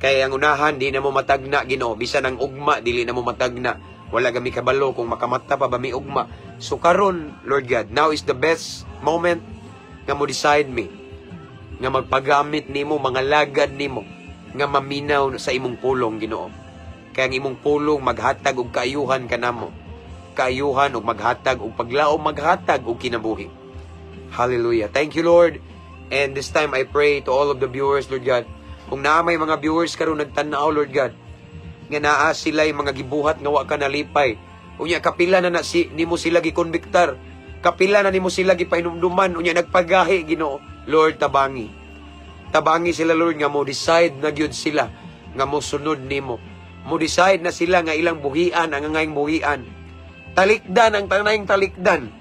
Kay ang unahan di na mo matagna, Ginoo, bisan ang ugma dili na mo matagna. Wala gami kabalo kung makamata pa ba mi ugma. So karon, Lord God, now is the best moment nga mo decide mi nga magpagamit nimo, mga lagad nimo nga maminaw sa imong pulong, Ginoo. Kay ang imong pulong maghatag og kaayuhan kanamo. Kaayuhan og maghatag og paglaom, maghatag og kinabuhi. Hallelujah. Thank you, Lord. And this time I pray to all of the viewers, Lord God. Kung naa may mga viewers karon nagtan-aw, Lord God, nga naa sila mga gibuhat nga wa ka nalipay. Unya kapila na na si nimo sila gikonbiktar. Kapila na nimo sila gipahinumduman, unya nagpagahi, Ginoo. Lord, tabangi. Tabangi sila, Lord, nga mo decide na gyud sila nga mo sunod nimo. Mo decide na sila nga ilang buhian ang angayng buhian. Talikdan ang tanayng talikdan.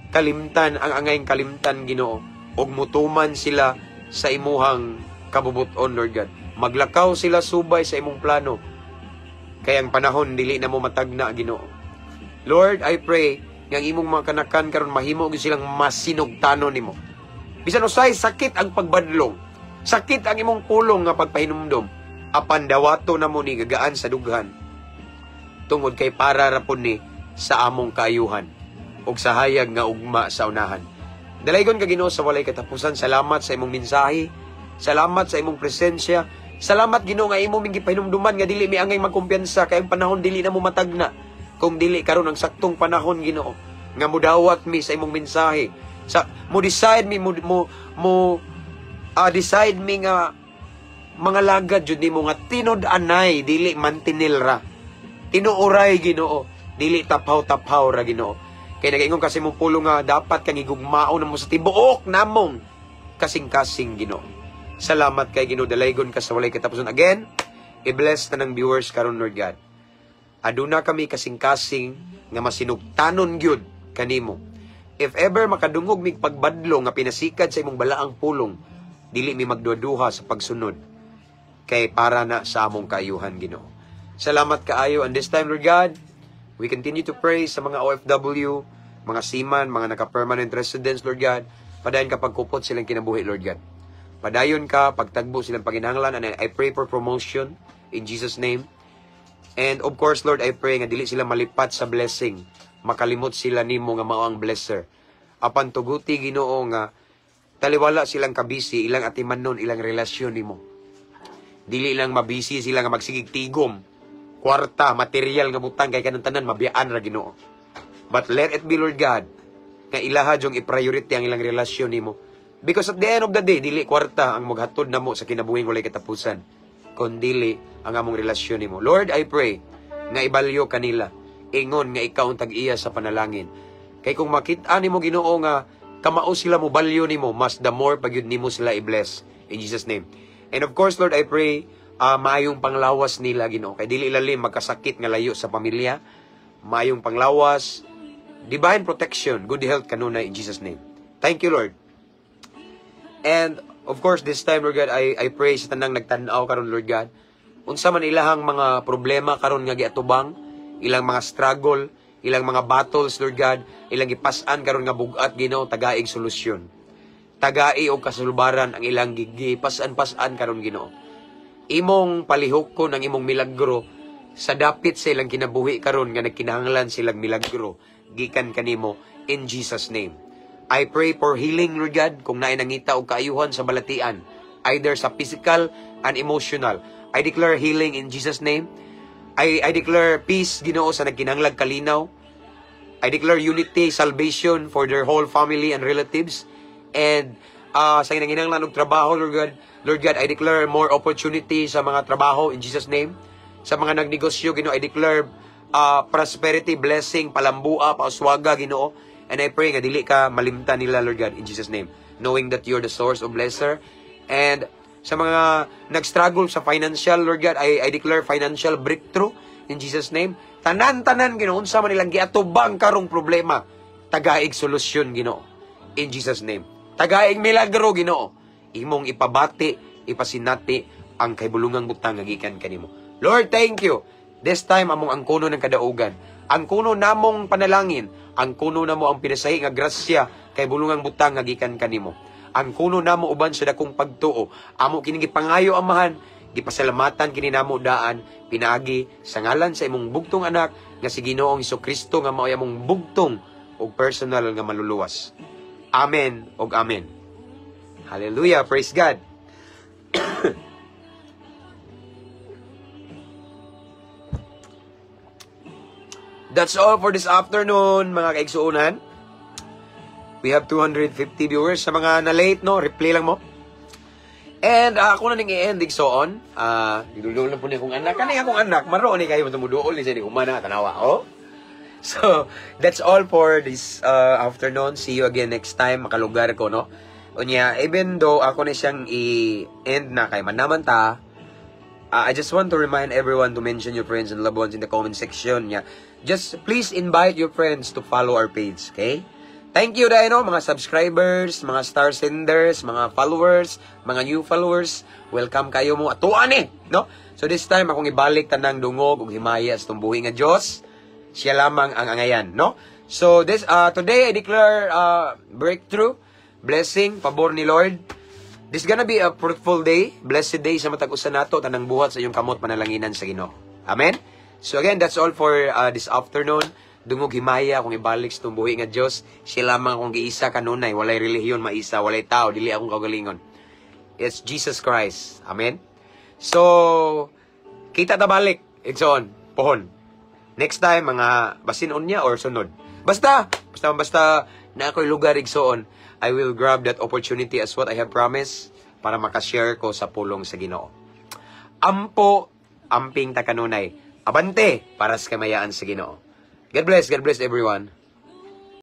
Kalimtan ang angayng kalimtan, Ginoo. Ug mutuman sila sa imuhang kabubuton, Lord God. Maglakaw sila subay sa imong plano. Kay ang panahon dili na mo matagna, Ginoo. Lord, I pray nga ang imong mga kanakan karon mahimo gyud silang masinugtanon nimo. Bisan usay sakit ang pagbadlong, sakit ang imong pulong nga pagpahinumdom, apan dawato na mo ni gagaan sa dughan. Tungod kay para ra pud ni sa among kaayuhan ug sa hayag nga ugma sa unahan. Dalaygon ka, Ginoo, sa walay katapusan. Salamat sa imong mensahe. Salamat sa imong presensya. Salamat, Ginoo, nga imo ming gipahinumduman nga dili mi angay magkumpiyansa kay ang panahon dili na mo matagna. Kung dili karon ang saktong panahon, Ginoo, nga mudawat mi sa imong mensahe. Sa mo decide mi mo decide mi nga mga lagad jud nimo nga tinud-anay, dili mantinil ra. Tinuoray, Ginoo, dili taphaw-taphaw ra, Ginoo. Kay nagaingon kasi mong pulong nga dapat kang higugmaon namo sa tibuok namong kasing-kasing, Ginoo. Salamat kay Ginoo, dalaygon ka sa walay katapusan. Again, i-bless na ng viewers karon, Lord God. Aduna kami kasing-kasing nga masinugtanon gyud kanimo. If ever makadungog mig pagbadlong nga pinasikad sa imong balaang pulong, dili mi magduhaduha sa pagsunod. Kay para na sa among kaayuhan, Ginoo. Salamat kaayo, and this time, Lord God, we continue to pray sa mga OFW, mga seaman, mga naka-permanent residents, Lord God. Padayon ka pagkupot silang kinabuhi, Lord God. Padayon ka pagtagbo silang paginahanglan, and I pray for promotion in Jesus' name. And of course, Lord, I pray nga dili sila malipat sa blessing. Makalimot sila nimo nga mao ang blesser. Apan tuguti, Ginoo, nga taliwala silang kabisi, ilang atimanon, ilang relasyon nimo. Dili lang mabisi sila nga magsigig tigom. Kwarta, material nga butang kay kanang tanan mabiyaan ra, Ginoo. But let it be, Lord God, nga ilaha jung i-priority ang ilang relasyon nimo. Because at the end of the day, dili kwarta ang maghatod namo sa kinabuhing walay katapusan, kundili ang among relasyon nimo. Lord, I pray nga ibalyo kanila ingon nga ikaw ang tag-iya sa panalangin. Kay kung makita nimo, Ginoo, nga kamao sila mo balyo nimo, mas the more pagyud nimo sila i-bless in Jesus' name. And of course, Lord, I pray maayong panglawas nila, Ginoo. Kay dili lalim magkasakit nga layo sa pamilya. Maayong panglawas, divine protection, good health kanunay in Jesus' name. Thank you, Lord. And of course, this time, Lord God, I pray sa tanang nagtan-aw karon, Lord God. Unsa man ilahang mga problema karon nga giatubang, ilang mga struggle, ilang mga battles, Lord God, ilang gipas-an karon nga bugat, Ginoo, tagaig solusyon. Tagai og kasulbaran ang ilang gipas-an-pas-an karon, Ginoo. Imong palihukon ang imong milagro sa dapit sa ilang kinabuhi karon nga nagkinahanglan silang milagro gikan kanimo in Jesus' name. I pray for healing, Lord God, kung naay nangita og kaayuhan sa balatian, either sa physical and emotional. I declare healing in Jesus' name. I declare peace, Ginoo, sa nagkinahanglag kalinaw. I declare unity, salvation for their whole family and relatives. And sa ginanginahanglan og trabaho, Lord God, Lord God, I declare more opportunity sa mga trabaho in Jesus' name. Sa mga nagnegosyo, Ginoo, I declare prosperity, blessing, palambua, pauswaga, Ginoo. And I pray nga dili ka malimtan nila, Lord God, in Jesus' name. Knowing that you're the source of blesser. And sa mga nag-struggle sa financial, Lord God, I declare financial breakthrough in Jesus' name. Tanan-tanan, Ginoo, unsa man nilang giatubang karong problema, tagaig solusyon, Ginoo, in Jesus' name. Tagaig milagro, Ginoo. Imong ipabati, ipasinati ang kahibulungang butang nga gikan kanimo. Lord, thank you. This time, among ang kuno ng kadaugan. Ang kuno namong panalangin, ang kuno namo ang pinasahi nga grasya kahibulungang butang nga gikan kanimo. Ang kuno namo uban sa dakong pagtuo. Amo kini gipangayo, Amahan, gipasalamatan kini namo daan pinaagi sa ngalan sa imong bugtong anak nga si Ginoong Kristo nga mao'y among bugtong ug personal nga maluluwas. Amen ug amen. Hallelujah, praise God. That's all for this afternoon, mga kaigsuonan. We have 250 viewers. Sa mga na-late, no, replay lang mo. And ako na ning i-end, igsoon. Gidulol na po ni akong anak. Kani akong anak, maroon ni kayo tumuduol ni siya ni humana tanawa. Oh. So, that's all for this afternoon. See you again next time. Makalugar ko, no? Unya, even though ako na siyang i-end na kay manaman ta, I just want to remind everyone to mention your friends and loved ones in the comment section. Yeah. Just please invite your friends to follow our page, okay? Thank you dahil, no, mga subscribers, mga star senders, mga followers, mga new followers. Welcome kayo mo. Atuan eh, no? So this time, akong ibalik tanang dungog ug himaya sa tumbuhi nga Dios. Siya lamang ang angayan, no? So this today I declare breakthrough, blessing, pabor ni Lord. This gonna be a fruitful day, blessed day sa matag usa nato, tanang buhat sa iyong kamot panalanginan sa Ginoo. Amen. So again, that's all for this afternoon. Dungog himaya akong ibalik sa tumbuhi nga Dios. Siya lamang akong giisa kanunay, walay relihiyon maisa, walay tao, dili akong kaugalingon. It's Jesus Christ. Amen. So kita ta balik, igsoon, pohon. Next time mga basin unya or sunod. Basta, basta basta na ako'y lugar, igsoon, I will grab that opportunity as what I have promised para makashare ko sa pulong sa Ginoo. Ampo, amping ta kanunay. Abante para sa kamayaan sa Ginoo. God bless everyone.